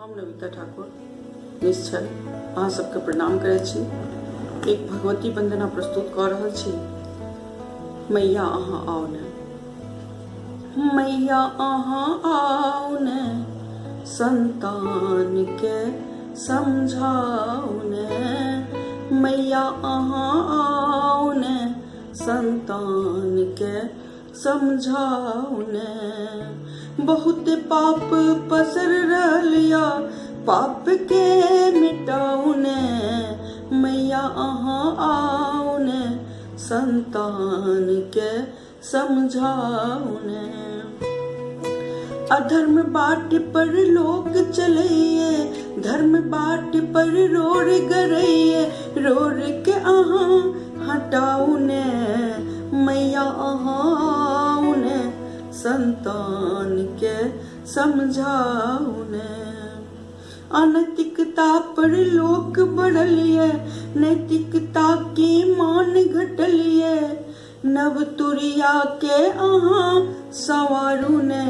हम नविता ठाकुर निश्चल अहाँ सबके प्रणाम करै छी। एक भगवती वंदना प्रस्तुत कऽ रहल छी। मैया अहाँ आउ ने, मैया अहाँ आउ ने, संतान के समझाउ ने, मैया अहाँ आउ ने, संतान के समझाउ ने। बहुत पाप पसर रहल या पाप के मिटाउ ने, मैया अहाँ आउ ने, संतान के समझाउ ने। अधर्म बाट पर लोक चलैये, धर्म बाट पर रोर गरैये, रोर के अहाँ हटाउ ने, मैया अहाँ आउ ने, संतान के समझाउ ने। अनैतिकता पर लोक बढ़ल ये, नैतिकता के मान घटल ये, नव तुरिया के अहाँ संवारू ने,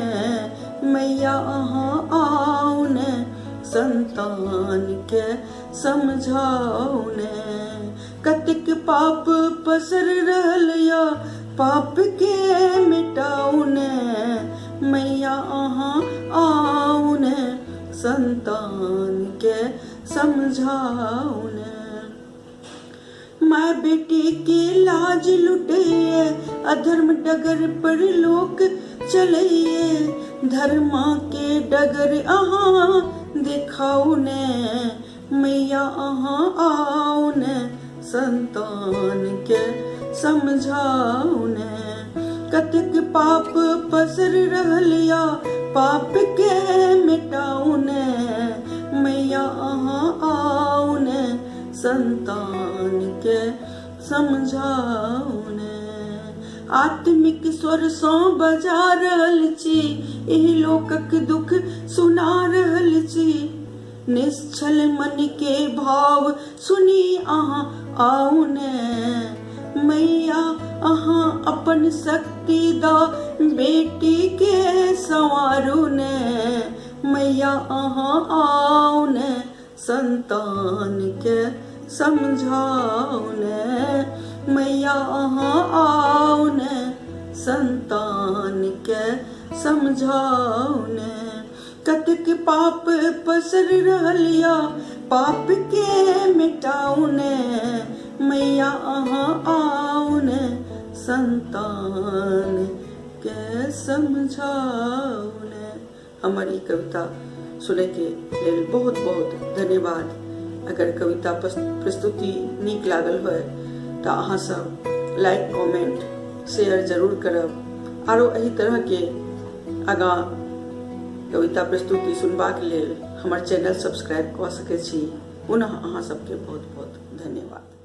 मैया अहाँ आउ ने, संतान के समझाउ ने। कतेक पाप पसर रहल या पाप के मिटाउ ने, मैया अहाँ आउ ने, संतान के समझाउ ने। माय बेटी के लाज लुटैये, अधर्म डगर पर लोक चलैये, धर्मा के डगर अहाँ देखाउ ने, मैया अहाँ आउ ने, संतान के समझाउ ने। कतेक पाप पसर रहल या पाप के मिटाउ ने, मैया अहाँ आउ ने, संतान के समझाउ ने। आत्मिक स्वर सँ बजा रहल छी, एहि लोकक दुख सुना रहल छी, निश्चल मन के भाव सुनी अहाँ आउ ने, मैया अहाँ अपन शक्ति द बेटी के संवारू ने, मैया अहाँ आउ ने, संतान के समझाउ ने, मैया अहाँ आउ ने, संतान के समझाउ ने। कतेक पाप पसर रहल या पाप के मिटाउ ने, मैया अहाँ आउ ने, संतान के समझाउ ने। हमर ई कविता सुनय के लेल बहुत बहुत धन्यवाद। अगर कविता प्रस्तुति नीक लागल होय तऽ अहाँ सब लाइक कमेंट शेयर जरूर करब। आरो एहि तरह के आगाँ कविता प्रस्तुति सुनबाक लेल हमर चैनल सब्सक्राइब कऽ सकै छी। पुनः अहाँ सबके बहुत बहुत धन्यवाद।